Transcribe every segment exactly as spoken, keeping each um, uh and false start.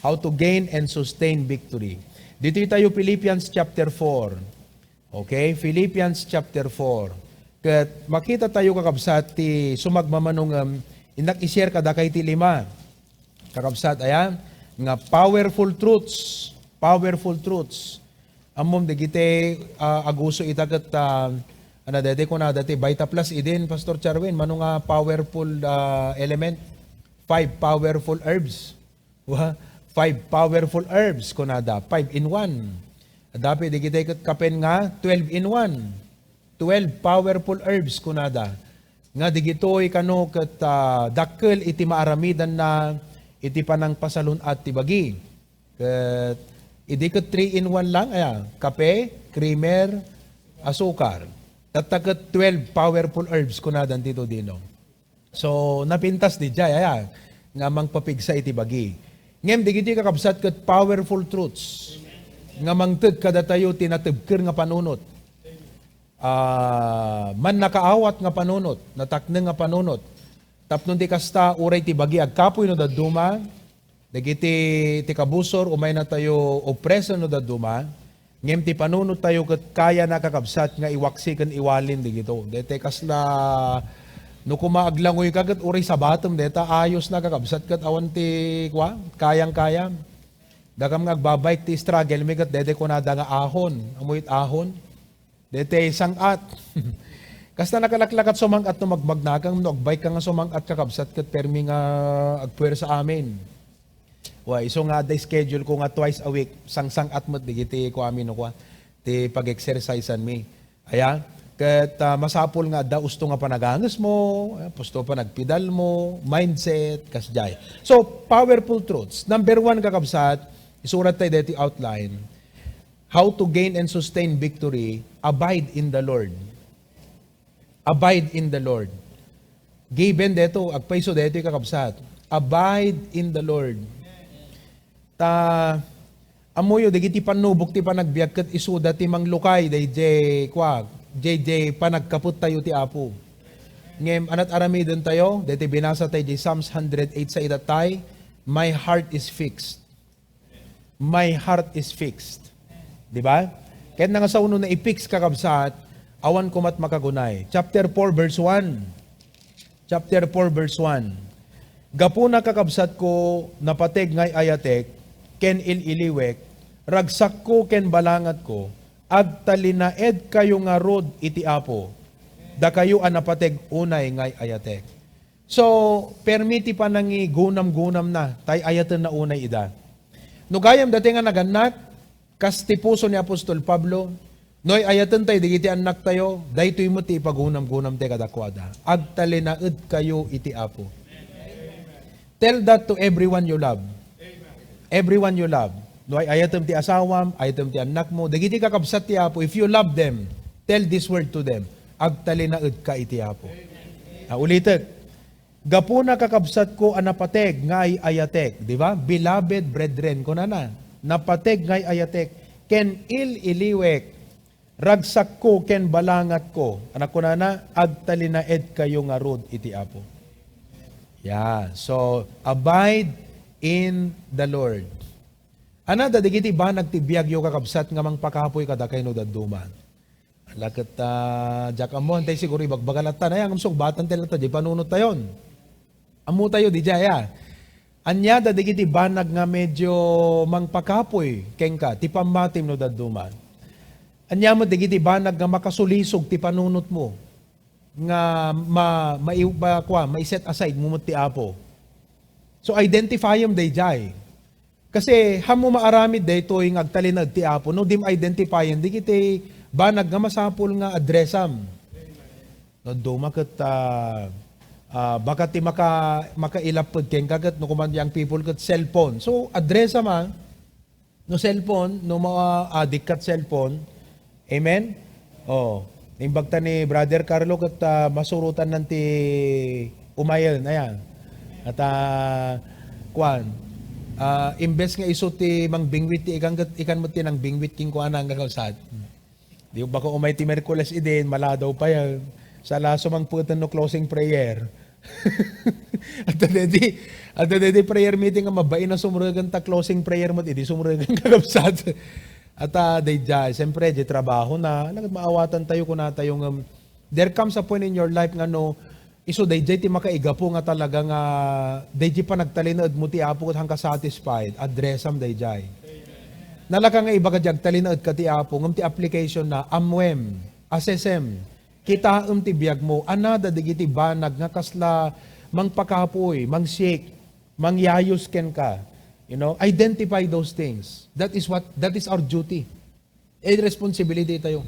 How to gain and sustain victory. Ditoy tayo, Philippians chapter four. Okay? Philippians chapter four. Ket makita tayo, kakabsat, ti sumagmamano ngem, innak i-share kadakay ti lima. Kakabsat, aya, nga powerful truths. Powerful truths. Ammom, dagiti, ah, aguso ita ket, ah, ano, daytoy kunada ti Vita Plus idin, Pastor Charwin, mano nga powerful, ah, element? Five powerful herbs. Wa, five powerful herbs, kunada. Five in one. Adda pay dagiti ket kapen nga twelve in one. Twelve powerful herbs, kunada. Nga dagitoy kano ket, ah, dakkel iti maaramidanna iti panangpasalun-at ti bagi. Ket idi ket three in one lang, aya, kape, creamer, asukar. Tatta ket twelve powerful herbs, kunada dito dino. So, napintas didiay, aya, nga mangpapigsa iti bagi. Ngem dagiti, kakabsat, ket powerful truths nga mangted kadatayo ti natebker nga panunot. Ah, mannakaawat nga panunot, natakneng nga panunot. Tapno di kasta, uray ti bagi agkapuy no dadduma, dagiti ti kabusor, umaynatayo oppressor no dadduma, ngem ti panunottayo ket kayana, kakabsat, nga iwaksi ken iwalin dagito. Daytoy kasla, no koma aglangoyka ket uray sabatem dayta, ayos na, kakabsat, ket awan ti, kua, kayang-kaya. Dakam nga agbabike ti struggle mi ket daytoy kunada nga ahon. Amoy ahon? Daytoy sang-at. Kasta nakalaklakat sumang-at no magmagnakam, no agbike ka nga sumang-at, kakabsat, ket permi nga agpuersa amin. Wa, isu nga adda schedule ko nga twice a week, sangsang-at met dagiti kuami no kua, ti pag-exercisean mi. Aya, ket, ah, masapul nga adda usto nga panaganges mo, ah, usto panagpidal mo, mindset, kasdiay. So, powerful truths. Number one, kakabsat, isurat tayo dito outline. How to gain and sustain victory, abide in the Lord. Abide in the Lord. Given deto, agpayso deto, kakabsat. Abide in the Lord. Ta, amoyo, dagiti pannubok ti panagbiag ket isuda ti manglukay, dayjay, kua, dayjay panagkapet tayo ti Apo. Ngem, anat aramiden tayo, daytoy binasa tayo di Psalms hundred eight sa itatay, "My heart is fixed." My heart is fixed. Di ba? Ket nangasaw no na-fix, kakabsat, awan komat makagunay. Chapter four, verse one. Chapter four, verse one. Gapuna, kakabsatko, napateg nga ay-ayatek, ken il-iliwek, ragsakko ken balangatko, agtalinaedkayo ngarud iti Apo, dakayo a napateg unay nga ay-ayatek. So, permi ti panangigunam-gunamna, tay ayatenna unay ida. No gayam dati nga nagannak, kas ti puso ni Apostol Pablo, no ay-ayaten tayo, digiti annak tayo, daytoy met ti ipagunam-gunam tayo kadakuada. Agtalinaed kayo iti Apo. Tell that to everyone you love. Everyone you love. No ay-ayatem ti asawam, ayatem ti annakmo, dagiti kakabsat ti Apo, if you love them, tell this word to them, "Agtalinaed ka iti Apo." Ah, ulitek, "Gapuna, kakabsatko a napateg nga ay-ayatek," di ba? "Beloved brethren," kunana, "napateg nga ay-ayatek, ken il-iliwek, ragsakko ken balangatko," anak kunana, "agtalinaedkayo ngarud iti Apo." Yeah. So, abide in the Lord. Anada dagiti banag ti biagyo, kakabsat, nga mangpakapuy kadakay no dadduma. Ala ket, ah, diak ammo, antay siguro ibagbaga latta, aya ngem sungbatan ti latta, di panunot tayon. Ammo tayo, di diay, ah. Ania da dagiti banag nga medyo mangpakapuy kenka, ti pammatim no dadduma. Ania met dagiti banag nga makasulisog ti panunot mo, nga ma-, mai-, ba-, kua, mai-set aside mo met ti Apo. So, identify-em daydiay. Kasi, hammo maaramid daytoy nga agtalinaed ti Apo, no, dim identify-en, dagiti banag nga masapul nga addressam. No, duma ket, ah, ah, baka ti maka-, makailaped kenka ket no kuman young people ket cellphone. So, addressam, ah, no cellphone, no ma-addict kat cellphone, Amen? Oh, naimbag ta ni Brother Carlo ket, ah, masurotan nan ti umayen, ayan. At, ah, kuan, ah, imbes nga isu ti mangbingwit ti ikan, ket ikan met ti nangbingwit king kuana nga kalsat. Di baka umay ti Miyerkules idin, maladaw pa yan. Sa laso mangpeten no closing prayer. Adda daydi, adda daydi prayer meeting nga mabain a sumregen ta closing prayer met idi sumregen, kakabsat. Ata daydiay, siyempre, di trabaho na, nagad maawatan tayo, kuna tayo nga, there comes a point in your life nga no, isu daydiay ti makaigapu nga talaga nga, daydiay panagtalinaed mo ti Apo ket hangka satisfied, addressam daydiay. Nalaka nga ibaga di agtalinaed ka ti Apo, ngem ti application na, ammoem, assessem, kitaem ti biag mo, anada dagiti banag nga kasla mangpakapuy, mangshake, mangyayus kenka. You know, identify those things. That is what, that is our duty. Eh, responsibility tayo.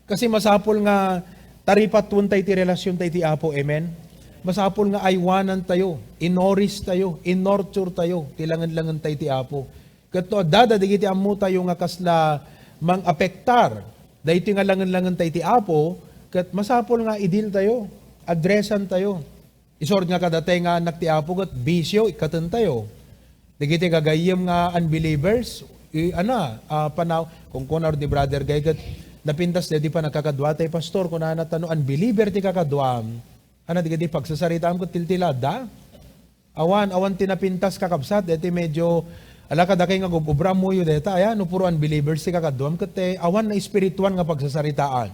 Kasi masapul nga taripatwen tayo ti relasyon tayo ti Apo. Amen? Masapul nga aywanan tayo, inoris tayo, inorture tayo, ti langen-langen tayo ti Apo. Ket no adda dagiti ammo tayo nga kasla mang-apektar, daytoy nga langen-langen tayo ti Apo, ket masapul nga idil tayo, addressan tayo. Isur nga kadatay nga annak ti Apo ket bisyo, ikkaten tayo. Dagiti gagayyem nga unbelievers, i-, ana, ah, panaw-, kung kunar ni Brother Gay ket napintas daydi panagkakadua tay, "Pastor," kunana, "ta no unbeliever ti kakaduam, ana, dagiti pagsasaritaam ket tiltila adda?" Awan, awan ti napintas, kakabsat, daydi medyo, ala, kadakay nga gub-, ubra ammoyo dayta, aya, no puro unbelievers ti kakaduam, ket, eh, awan na espirituan nga pagsasaritaan.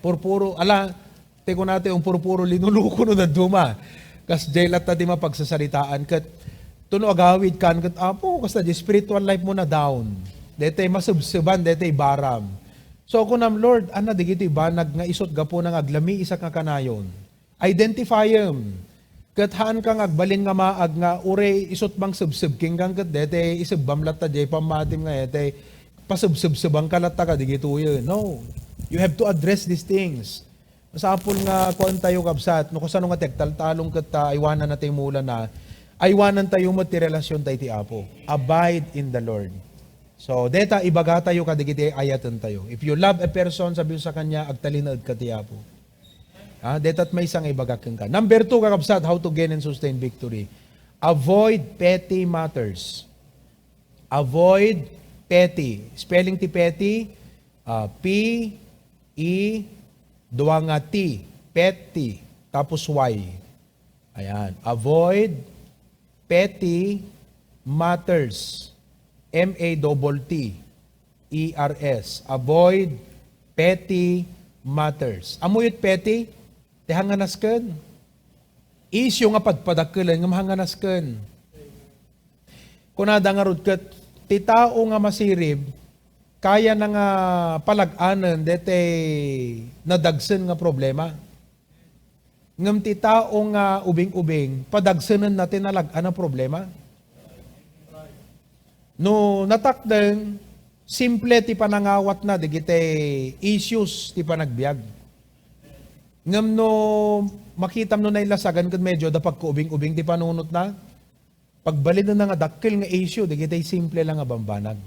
Purpuro, ala, ti kunata yung purpuro linuluko no dadduma. Kas jay latta ti mapagsasaritaan ket tuno agawid kan ket, "Apo, kasta di spiritual life mo na down." Dete masubsuban, dete baram. So, kunam, "Lord, ana digiti banag nga isut gapu na nga aglami isak nga kanayon?" Identify em. Ket haan ka nga agbalin nga maag nga uray isut mangsubsub kenka ket dete isubbam latta jay pammatim nga ete pasubsubsuban ka latta kadigitoy. No. You have to address these things. Masapul nga kuan tayo, kabsat, no kasano nga ti agtaltalong ket ta aywanan na ti mula na, aywanan tayo met ti relasyon tayo ti Apo. Abide in the Lord. So, deta ibaga tayo kadigiti ayaten tayo. If you love a person, sabi mo sa kanya, "Agtalinaed ka ti Apo." Ah, detat maysa nga ibagak kenka. Number two, kakabsat, how to gain and sustain victory. Avoid petty matters. Avoid petty. Spelling ti petty, ah, P, E, dua nga T. Petty. Tapos Y. Ayan. Avoid petty matters. M A double T E R S. Avoid petty matters. Ammoyo ti petty? Ti hanganasken. Issue nga padpadakelen ngem hanganasken. Kunada ngarud ket ti tao nga masirib, kayana nga palag-anen detay nadagsen nga problema. Ngem ti tao nga ubing-ubing, padagsenenna ti nalag-an a problema. No natakder, simple ti panangawatna dagiti issues ti panagbiag. Ngem no makitam no nailasagan ket medyo adda pagkaubing-ubing ti panunotna, pagbalinenna nga dakkel nga issue, dagiti simple lang nga bambanag.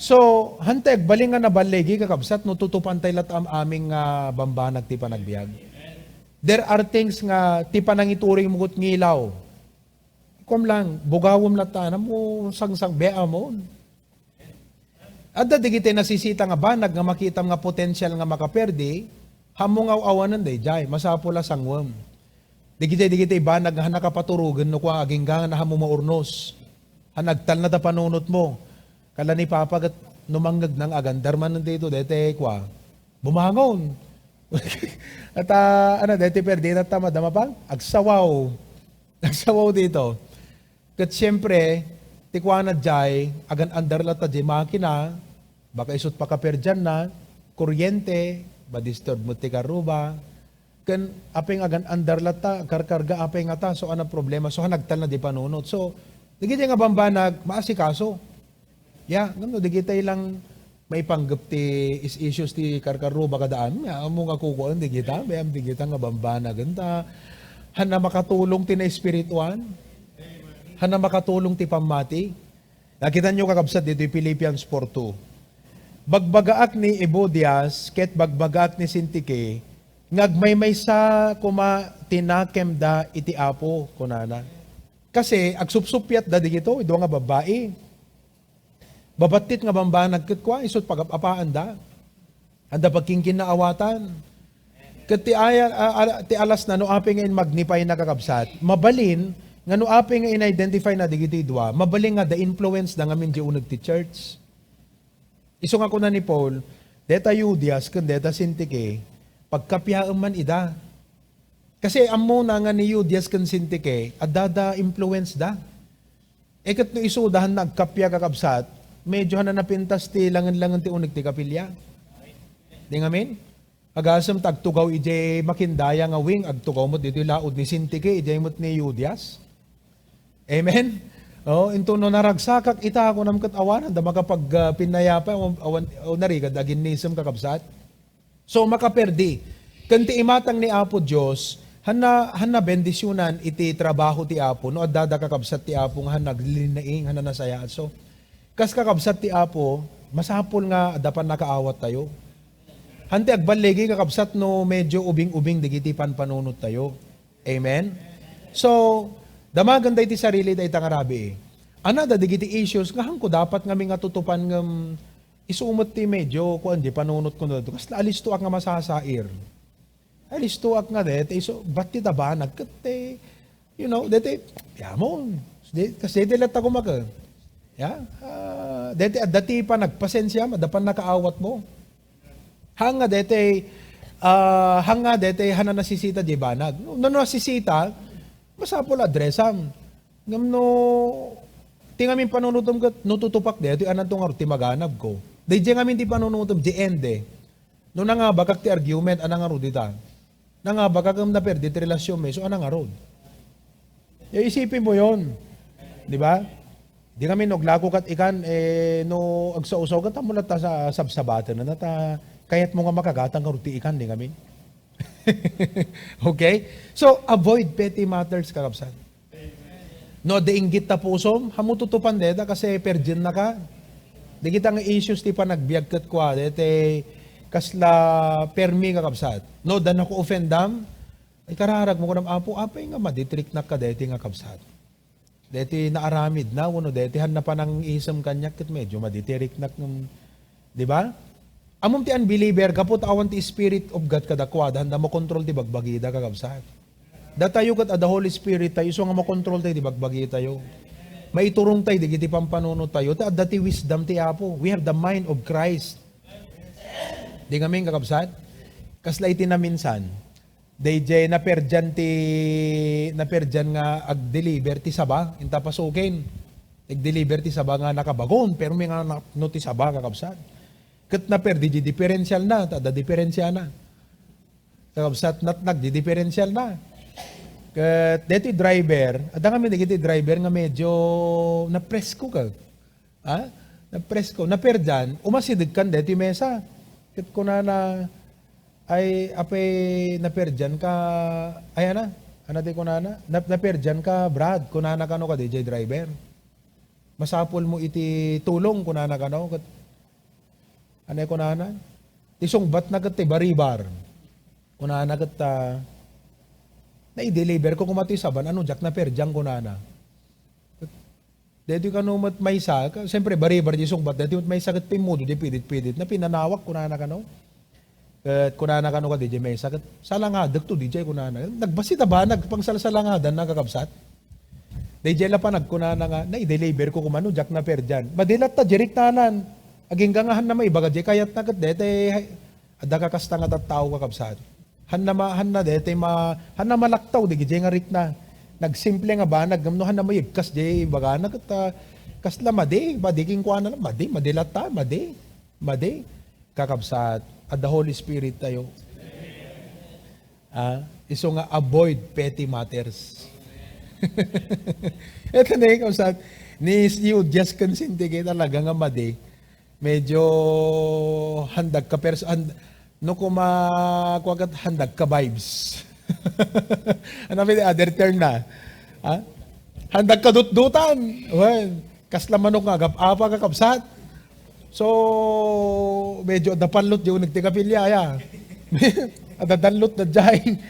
So, hantay agbalin nga naballigi, kakabsat, no tutupan tay latta am-amin nga bambanag ti panagbiag. There are things nga ti panangituring mo ket ngilaw. Kuam lang, bugawem latta, ano mo, sangsang, bea mo. Adda dagiti nasisita nga banag nga makitam nga potensial nga makaperdi, hammo nga aw-awanen daydiay, masapul a sangwem. Dagiti, dagiti banag nga han nakapaturogen no kua agingga nga hammo maurnos. Han agtalna ta panunot mo. Kala ni Papa ket no mangngeg nang agandar man dito, dete kua, bumangon. At, ah, ano, dete perdi na tama, dama pang? Agsawaw. Agsawaw dito. Ket siempre, ti kuana jay, agan-andar latta jay makina, baka isut pakaperdianna, kuryente, ma-disturb met ti karruba, ken apay nga agan-andar latta, karkarga apay ngata, so, ana problema, so, han agtalna di panunot. So, dagiti nga bambanag, maasikaso. Ya, ngem no, dagitay lang maipanggep ti is-, issues ti karkarruba kada amin, nga ammo nga kukuan, dagita, bayam dagita nga bambanagen ta, han na makatulong ti naespirituan, han na makatulong ti pammati. Nakitanyo, kakabsat, ditoy Philippians four two. Bagbagaak ni Evodias ket bagbagaak ni Sintike nga agmaymaysa koma ti nakemda iti Apo, kunana. Kasi agsupsuppiatda digito, idua nga babbai. Babattit nga bambanag ket kua, isut pagap-apaanda. Adda pagkingkinnaawatan. Ket ti aya-, a-, a-, ti alasna, no apay nga in-magnify na, kakabsat, mabalin nga no apay nga in-identify na dagiti dua, mabalin nga da influence da ngamin di uneg ti church. Isu nga kuna ni Paul, deta Judias ken deta Sintike, pagkapiaem man ida. Kasi ammona nga ni Judias ken Sintike, adda da influence da. E ket no isuda han nagkappia, kakabsat, medyo han napintas ti langen-langen ti uneg ti kappia. Di ngamin? Agasem ta agtugaw idiay makindaya nga wing, agtugaw met ditoy laod ni Sintike, idiay met ni Judias. Amen? Oh, into no naragsakak ita, kunam ket awanan da makapag, ah, pinnayapa, o, awan, o narigad aginnisem, kakabsat. So, makaperdi. Ken ti imatang ni Apo Dios, hanna, hanna bendisionan iti trabaho ti Apo, no adda da kakabsat ti Apo nga hanna naglinaing, hanna nasayaat. So, kas kakabsat ti Apo, masapul nga adda pannakaawat tayo. Hanti agballigi, kakabsat, no medyo ubing-ubing dagiti panpanunot tayo. Amen? So, damagen da iti sarili da ita nga rabii. Ana da dagiti issues nga hangko dapat nga mingatutupan ngem isu met ti medyo kuan di panunot ko dito. Kasla alistoak nga masasair. Alistoak nga dete isu, bat ti tabanag ket te, you know, dete, ya mo, de, kas dete latta kumaka. Ya, ah, dete adda ti panagpasensiam, adda pannakaawat mo. Hanga dete, ah, hanga dete, hana nasisita di banag. No, no nasisita, masapul addressam. Ngem no, ti ngamin panunutom ket, no tutupak dete, ananto ngarud ti maganab ko. Daydiay ngamin ti panunutom, di ende. No nangabakak ti argument, ana ngarud ita? Nangabakak ngem naperdi ti relasionmi, so ana ngarud? Ya, isipin mo yon. Di ba? Di ngamin no aglako kat ikan, eh, no agsausaw kat, ammo latta sa sabsabaten na ta kayat mo nga makagatang ngarud ti ikan, di ngamin? Okay? So, avoid petty matters, kakabsat. No, di inggit ta pusom, hamu tutupan deta kasi perdiennaka. Dagita nga issues ti panagbiag ket kua, dete kasla permi nga kabsat. No, da nako-offendam, ay kararag mo kunam, Apo, apay nga maditriknak ka dete nga kabsat? Dete naaramid na, wano dete han napanangisem kaniak ket medyo maditriknak ngem, di ba? Ammom ti unbeliever, gapu ta awan ti Spirit of God kadakuada, handa makontrol ti bagbagida, kakabsat. Datayo ket adda Holy Spirit tayo, isu nga makontrol tayo ti bagbagi tayo. Maiturong tayo dagiti pampanunot tayo, ta adda ti wisdom ti Apo. We have the mind of Christ. Di ngamin, kakabsat? Kasla iti naminsan, daydiay naperdian ti, naperdian nga agdeliver ti saba, inta pasukin. Nagdeliver ti saba nga nakabagon, pero may nga na-, no ti saba, kakabsat. Ket naperdi di diferensial na, ta adda diferensiana. Kakabsat, natnag di diferensial na. Ket deti driver, adda ngamin dagiti driver nga medyo napresko ka. Ha? Napresko, naperdian, umasideg kan deti mesa. Ket kunana, "Ay, apay naperdian ka, ay, ana? Ana ti kunana? Nap-, naperdian ka, Brad," kunana kano kadi jay driver. "Masapul mo iti tulong," kunana kano. Ket Anay kunana? Ti sungbatna ket ti baribar. Kunana ket, ah, "Naideliver ko koma ti saban, ano, diak naperdian," kunana. Daytoy kano met maysa, ka-, siyempre, baribar di sungbat, daytoy met maysa ket pimmudo di pidit-pidit na pinanawak, kunana kano. Ket kunana kano kadi di maysa ket, "Salangadek to, di jay," kunana. Nagbassit a banag, pangsalsalangadan na, kakabsat. Daydiay la panagkunana nga, "Naideliver ko koma no diak naperdian." Madi latta di riknanan. Agingga nga hanna maibaga di kayatna ket daytoy, hay, adda kakasta nga tattao, kakabsat. Hanna ma-, hanna daytoy ma-, hanna malaktaw dagiti nga rikna. Nagsimple nga banag, ngem no hanna mayegkas di ibagana ket, ah, kasla madi, madi kenkuana la, madi, madi latta, madi, madi. Kakabsat, adda Holy Spirit tayo. Ah, isu nga avoid petty matters. Eto na yung kausap, ni Judias ken Sintike talaga nga madi. Medyo handag ka pers-, hand-, no kuma-, kuwagat handag ka vibes. Ano ba yung other term na? Ha? Handag ka dutdutan. Well, kasla manok nga agap-apa, kakabsat. So, medyo adda pallot di uneg ti kapilya, ya. Adda dallot na jay.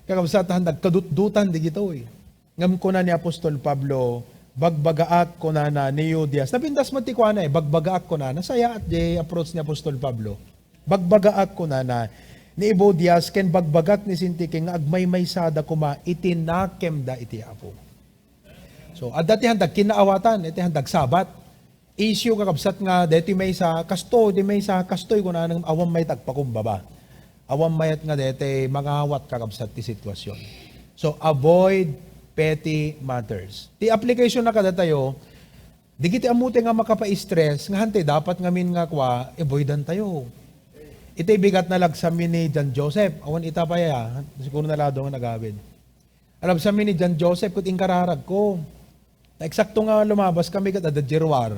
Kakabsat, handag kadutdutan di gitoy. Ngem kuna ni Apostol Pablo, "Bagbagaak," kunana, "ni Judias." Napintas met ti kuana, eh, "Bagbagaak," kunana. Sayaat di approach ni Apostol Pablo. "Bagbagaak," kunana, ni Evodias ken bagbagak ni Sintike nga agmaymaysada koma iti nakemda iti Apo. So, adda ti handag kinnaawatan, iti handag Sabat. Issue, kakabsat, nga deti maysa, kastoy, ti maysa, kastoy, kunana, awan mayat agpakumbaba. Awan mayat nga deti mangawat, kakabsat, ti sitwasyon. So, avoid petty matters. Ti application na kadatayo, dagiti ammotay nga makapa-stress, nga hantay dapat ngamin nga kua, avoidan tayo. Iti bigat na lagsamin ni John Joseph, awan ita pay aya, siguro nalado nga nagawid. Alabsanmi ni John Joseph ket inkararagko. Ta eksakto nga lumabas kami ket adda Jeruar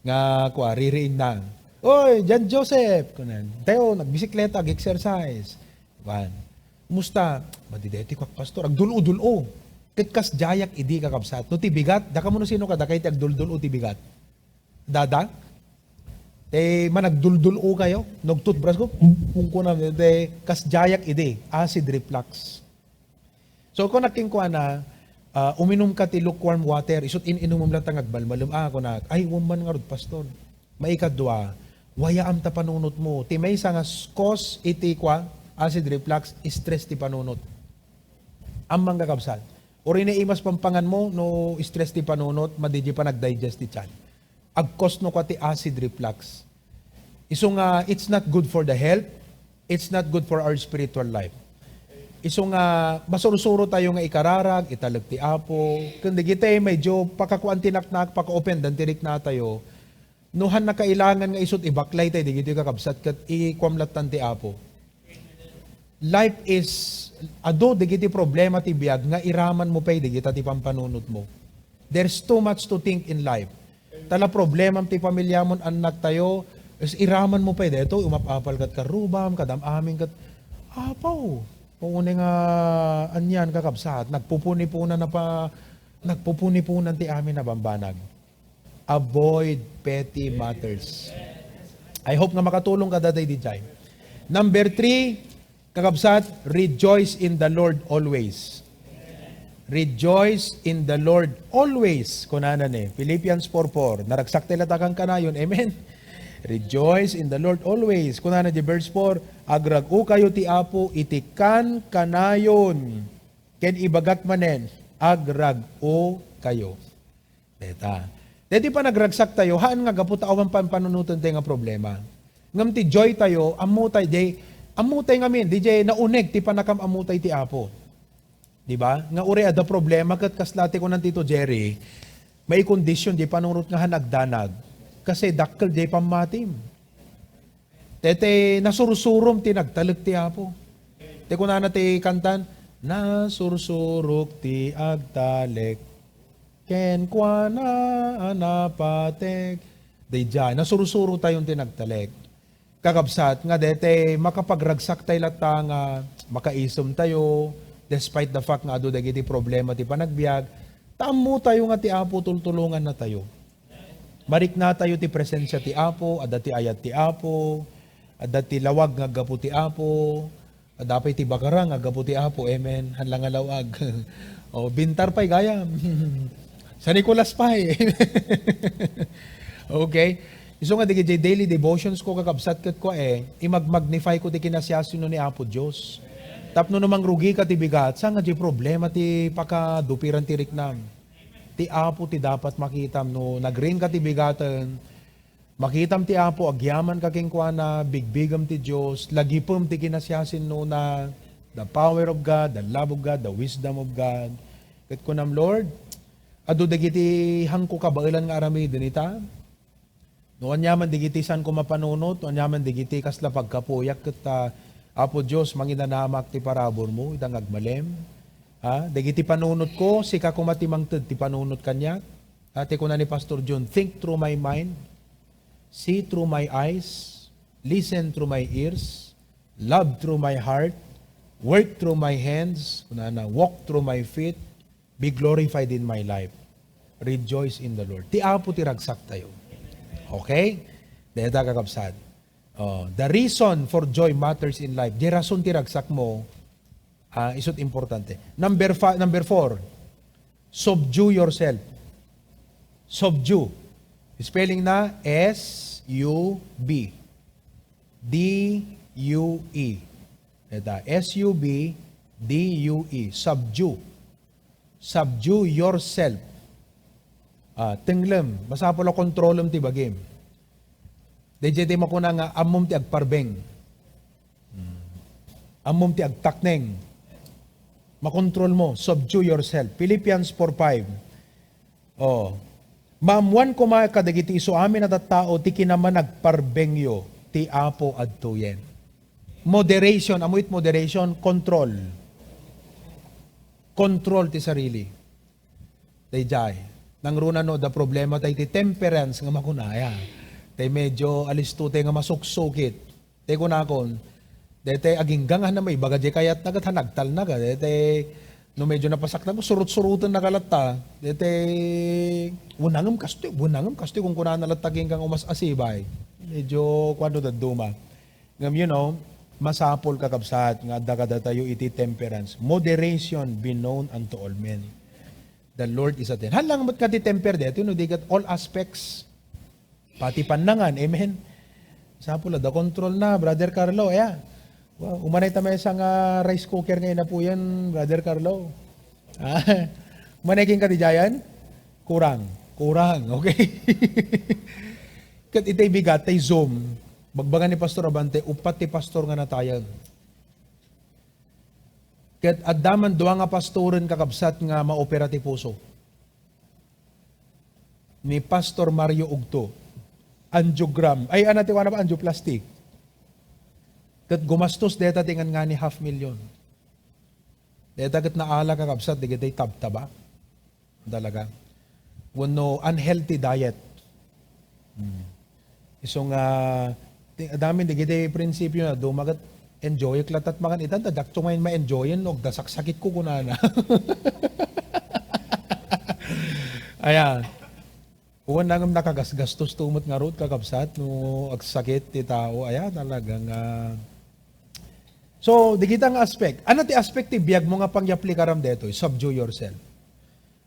nga kua, ririingna. "Oy, John Joseph," kunan. "Tayo, nagbisikleta, ag-exercise." Kuan. "Kumusta?" "Madi deti, kuak, Pastor. Agdul-o-dul-o." Ket kasdiayak idi, kakabsat. No ti bigat, dakayo no sino kadakay ti agdul-dul-o ti bigat. Dada? Ti managdul-dul-o kayo? No ag-toothbrush ko, kung kuna, ti kasdiayak idi, acid reflux. So, kunak kenkuana, ah, "Uminumka ti lukewarm water, isut' in-inumem latta nga agmalmalem." "Ah," kunak, "ay, wen man ngarud, Pastor." Maikadua, wayaam ta panunotmo. Ti maysa nga s-, cause iti kua, acid reflux, stress ti panunot. Ammom, kakabsat. Uray no imas pampanganmo, no stress ti panunot, madi diay panagdigest ti tiyan. Ag-cause no kua ti acid reflux. Isu nga, it's not good for the health, it's not good for our spiritual life. Isu nga, masursuro tayo nga ikararag, italek ti Apo. Ken dagiti medyo pakakuan ti naknak, paka-offendan ti riknatayo, no han nakailangan nga isut' ibaklay tayo dagitoy, kakabsat, ket ikuam lattan ti Apo. Life is, adu dagiti problema ti biag nga iramanmo pay dagita ti pampanunotmo. There's too much to think in life. Ta la problemam ti pamiliamon, annaktayo, is iramanmo pay daytoy, umap-apal ket karrubam, kad am-amin ket, Apo, unay nga anian, kakabsat, nagpupunipunan na pa, nagpupunipunan ti amin a bambanag. Avoid petty matters. I hope nga makatulong kadatayo diay. Number three, kakabsat, rejoice in the Lord always. Rejoice in the Lord always. Kunana ni Philippians four four. Naragsak tayo latta kankanayon. Amen. "Rejoice in the Lord always." Kunana di verse four, "Agrag-o kayo ti Apo iti kankanayon." Ken ibagak manen, agrag-o kayo. Deta. Deti panagragsak tayo, haan nga gapu ta awan pampanunotentayo nga problema. Ngem ti joy tayo, ammo tay, di, ammo tay ngamin, di jay nauneg ti pannakam-ammo tay ti Apo. Di ba? Nga uray adda problema, ket kasla ti kunan Tito Jerry, maikondisyon jay panunot nga han agdanag. Kasi dakkel jay pammatim. Deti nasursurom ti nagtalek ti Apo. Ti kunana ti kantan, "Nasursurok ti agtalek kenkuana a napateg." Daydiay, nasursurotayon ti nagtalek. Kakabsat, nga deti makapagragsak tayo latta nga makaisem tayo, despite the fact nga adu dagiti problema ti panagbiag, ta ammo tayo nga ti Apo tultulonganna tayo. Marikna tayo ti presensia ti Apo, adda ti ayat ti Apo, adda ti lawag nga aggapu ti Apo, adda pay ti bakarang nga aggapu ti Apo. Amen. Haan la nga lawag. O, bintar pay gayam. San Nicolas pay. Okay? Isu nga dagiti daily devotions ko, kakabsat, ket kua, eh, imagmagnify ko ti kinasiasino ni Apo Dios. Tapno no mangrugika ti bigat, saan nga di problema ti pakadupiran ti riknam. Ti Apo ti dapat makitam. No nagrinka ti bigaten, makitam ti Apo, agyamanka kenkuana, bigbigem ti Dios, lagipem ti kinasiasinnona, the power of God, the love of God, the wisdom of God. Ket kunam, "Lord, adu dagiti hanko kabaelan nga aramiden ita." No aniaman dagiti saanko mapanunot, no aniaman dagiti kasla pagkapuyak, ket, ah, Apo Dios, manginanamak ti paraburmo, ita nga agmalem. Ha? Dagiti panunotko, sika koma ti mangted ti panunot kaniak. Ha? Ti kuna ni Pastor John, "Think through my mind, see through my eyes, listen through my ears, love through my heart, work through my hands," kunana, "walk through my feet, be glorified in my life." Rejoice in the Lord. Ti Apo ti ragsak tayo. Okay? Deta, kakabsat. Oh, the reason for joy matters in life. Di rason ti ragsak mo, ah, isut importante. Number five, number four, subdue yourself. Subdue. Spelling na S U B D U E. Ita, S U B D U E, subdue. Subdue yourself. Ah, tenglem, masapul a kontrolem ti bagim. Daydiay ti makuna nga ammom ti agparbeng. Hmm. Ammom ti agtakneng. Makontrol mo, subdue yourself. Philippians four five. Oh. Maammoan koma kadagiti isu amin a tattao ti kinamanagparbengyo ti Apo adtoyen. Moderation, ammo it moderation, control. Control ti sarili. Daydiay. Nangruna no, da problema tayo ti temperance nga makunaya. Tay medyo alisto tayo nga masuksukit. Tay kunakon, daytay agingga nga na maibaga di kayat na kat hanagtal na ka. Daytay no medyo napasaktan ko, surut-suruten na ka latta. Daytay, "Wenangem kastoy, wenangem kastoy," kung kunana latta agingga nga umas asibay. Medyo kuwan no dadduma. Ngem, you know, masapul, kakabsat, nga adda kadatayo iti temperance. Moderation be known unto all men. The Lord is at hand. Haan lang met nga ti temper daytoy, no, di ket all aspects. Pati pannangan, amen. Sapul, adda control na, Brother Carlo, aya. Wow, umanay ta maysa nga rice cooker nga inapuyan, Brother Carlo. Ah, umanay kenka diay? Kurang. Kurang, okay. Ket itay bigat, tay Zoom, bagbaga ni Pastor Abante, upat ti pastor nga natayan. Ket adda man dua nga pastoren, kakabsat, nga maopera ti puso. Ni Pastor Mario Ugto, angiogram. Ay, ano ti wana pa? Angioplasty. Ket gumastos deta ti ngan nga ni half million. Deta ket naala, kakabsat, digitay tabtaba. Talaga. Wenno unhealthy diet. Hmm. Isu nga, ti, adda amin digiti prinsipio na, duma ket enjoyek latta ti mangan ita, da dakto ngayon ma-enjoyen, no, agda saksakit ko kunana. Aya. Wen nangem nakagasgastos to met ngarud, kakabsat, no agsakit ti tao. Aya, talaga nga. So, digita nga aspect. Ano ti aspect ti biag mo nga pangyaplikaram detoy? Subdue yourself.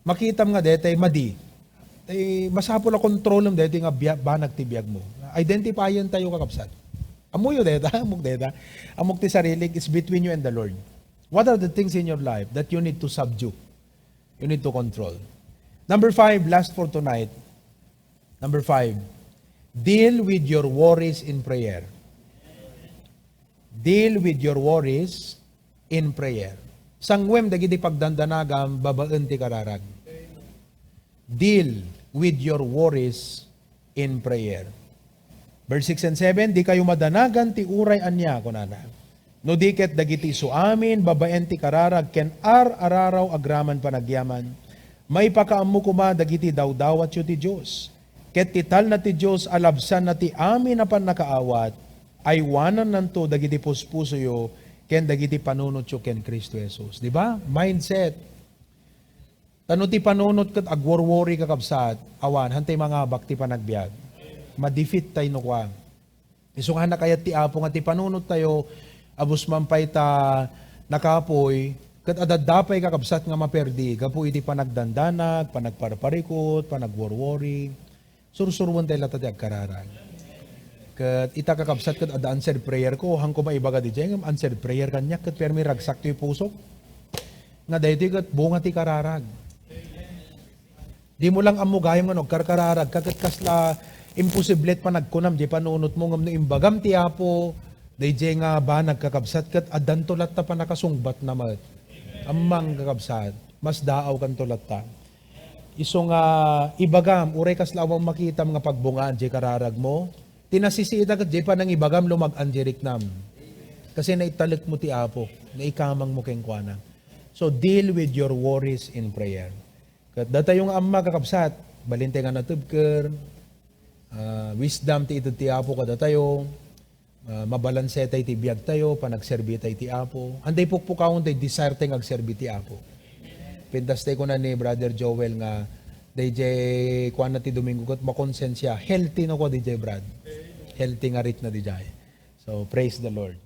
Makitam nga detoy madi. Eh, masapul a kontrolem detoy nga biya-, banag ti biag mo. Identifyen tayo, kakabsat. Ammoyo deta, ammok deta. Ammok ti sarili, it's between you and the Lord. What are the things in your life that you need to subdue? You need to control. Number five, last for tonight. Number five, deal with your worries in prayer. Deal with your worries in prayer. Sanguem dagiti pagdandanagam babaen ti kararag. Deal with your worries in prayer. Verse six and seven, "Dikayo madanagan ti uray ania," kunana. "No di ket dagiti isu amin babaen ti kararag ken ar-araraw agraman panagyaman, maipakaammo koma dagiti dawdawatyo ti Dios. Ket ti talna ti Dios a labsanna ti amin a pannakaawat, aywanannanto dagiti puspusoyo ken dagiti panunotyo ken Cristo Jesus." Di ba? Mindset. Ta no ti panunot ket agworworry, kakabsat, awan, hantay mangabak ti panagbiag. Ma-defeat tayo no kua. Isu nga nakayat ti Apo nga ti panunot tayo, abus man pay ta nakapoy, ket adda pay, kakabsat, nga maperdi gapu iti panagdandanag, panagparparikut, panagworworry. Sursuroen tayo latta ti agkararag. Ket ita, kakabsat, ket adda answered prayer ko, hanko maibaga diay, ngem answered prayer kaniak, ket permi ragsak ti pusok. Nga daytoy ket bunga ti kararag. Di mo lang ammo gayam nga no agkarkararag ka, ket kasla imposible ti panagkunam diay panunot mo, ngem no imbagam ti Apo, daydiay nga banag, kakabsat, ket addanto latta pannakasungbatna met. Ammom, kakabsat, masdaawkanto latta. Isu nga ibagam, uray kasla awan makitam nga pagbungaan diay kararag mo, ti nasisiita ket diay panangibagam lumag-an diay riknam. Kasi naitalek mo ti Apo, naikamang mo kenkuana. So, deal with your worries in prayer. Ket datayo nga amma, kakabsat, balin tayo nga natebker, ah, wisdom ti ited ti Apo kadatayo. Ah, mabalanse tay ti biag tayo, panagserbi tay ti Apo. Haan tay pukpukawen tay desire tay nga agserbi ti Apo. Pintas tay kuna ni Brother Joel nga, daydiay kuana ti Domingo ket makonsensia. Healthy no ko daydiay, Brad. Healthy nga rikna daydiay. So, praise the Lord.